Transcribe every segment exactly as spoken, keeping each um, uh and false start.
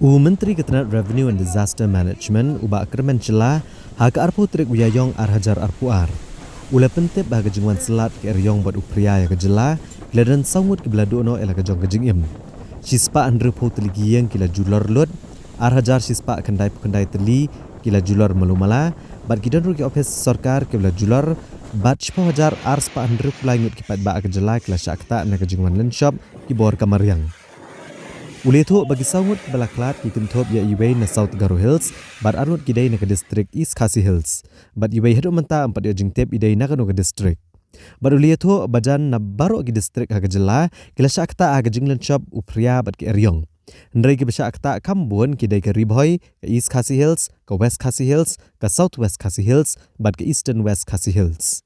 U Myntri ka tnat Revenue and Disaster Management, u Bah Kyrmen Shylla, ha ka arphew tarik u Ïaïong ar hajar arphew ar, u la pyntip ba ha ka jingwan slat ka eriong bad u phria ïa ka jylla, ki la don saw ngut kiba la duh noh ïa la ka jong ka jingim. Shispah hynriewphew tylli ki ïing ki la julor lut, ar hajar shispah khyndaiphew khyndai tylli ki la julor malu mala, bad ki don ruh ki ophis sorkar kiba la julor, bad shiphew hajar ar spah hynriewphew lai ngut ki paidbah ka jylla ki la shah ktah na ka jingwan lynshop ki bor ka mariang. U la ïathuh ba ki saw ngut kiba la khlad ki kynthup ïa iwei na South Garo Hills, bad arngut ki dei na ka district East Khasi Hills. Bad iwei haduh mynta ym pat ïoh jingtip i dei na kano ka district. Bad u la ïathuh ba jan na baroh ki district ha ka jylla, ki la shah ktah ha ka jinglynshop u phria bad ka eriong. Hynrei kiba shah ktah kham bun ki dei ka Ri Bhoi, ka East Khasi Hills, ka West Khasi Hills, ka South West Khasi Hills, bad ka Eastern West Khasi Hills.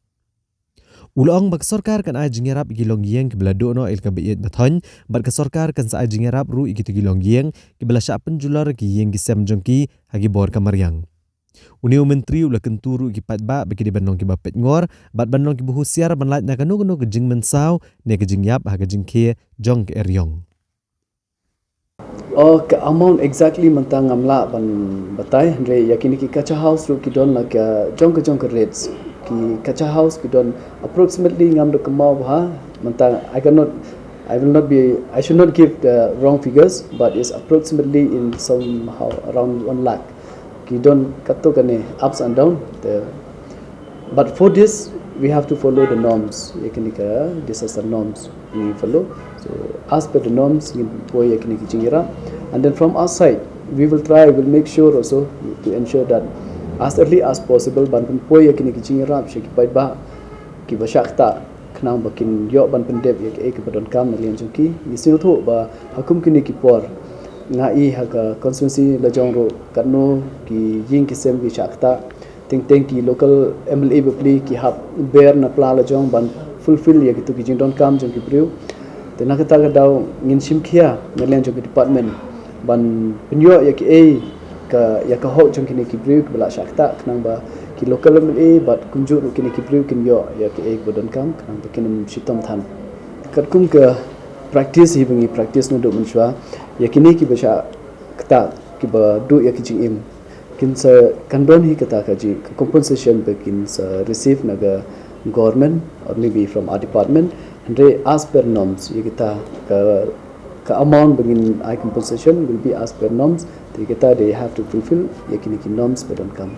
U la ong ba ka sorkar kan ai jingïarap ïa ki longïing kiba la duh noh ïa la ka baieit bathoiñ, bad ka sorkar kan sa ai jingïarap ruh ïa kito ki longïing kiba la shah pynjulor ïa ki ïing ki sem jong ki ha ki bor ka mariang. Une u Myntri u la kyntu ruh ïa ki paidbah ba ki dei ban long kiba peitngor, bad ban long kiba husiar ban lait na kano kano ka jingmynsaw ne ka jingïap ha ka jingkhie jong ka eriong. Oh, ka amount exactly mynta ngam lah ban batai, hynrei ïa kine ki kacha house ruh ki don la ka jong ka jong ka rates. Ki kacha house ki don approximately, ngam da kynmaw bha mynta, I cannot, I will not be, I should not give the wrong figures, but it's approximately in somehow around one lakh. Ki don katto katne ups and down. The But for this, we have to follow the norms. Ïa kine ka disaster norms we follow. So as per the norms, ngin poi ïa kine ki jingïarap. And then from our side, we will try, we'll make sure also to ensure that as early as possible, ban pynpoi ïa kine ki jingïarap sha ki paidbah kiba shah ktah, khnang ba kin ïoh ban pyndep ïa kaei kaba donkam na liang jong ki. Ngi sngewthuh ba ha kum kine ki por, nga i ha ka constituency la jong ruh, katno ki ïing ki sem ki shah ktah, teng teng ki local M L A bapli ki hap ber na pla la jong ban fulfill ïa kito ki jingdonkam jong ki briew. Te na kata ka daw ngin shim khia na liang jong ki department ban pynïoh ïa kiei ka, ïa ka hok jong kine ki briew kiba la shah ktah, khnang ba ki local M L A bad kumjuh ruh kine ki briew kin ïoh ïa kiei kaba donkam, khnang ba kin ym shitom than. Katkum ka practice hi ba ngi practice naduh mynshuwa, ïa kine kiba shah ktah, kiba duh ïa ki jingim, kin sa, kan don hi kata ka jing, ka compensation ba kin sa receive na ka government or maybe from our department. Hynrei as per norms, ïa kita ka, ka amount ba ngin ai compensation will be as per norms. Te kita they have to fulfill ïa kine ki norms ba donkam.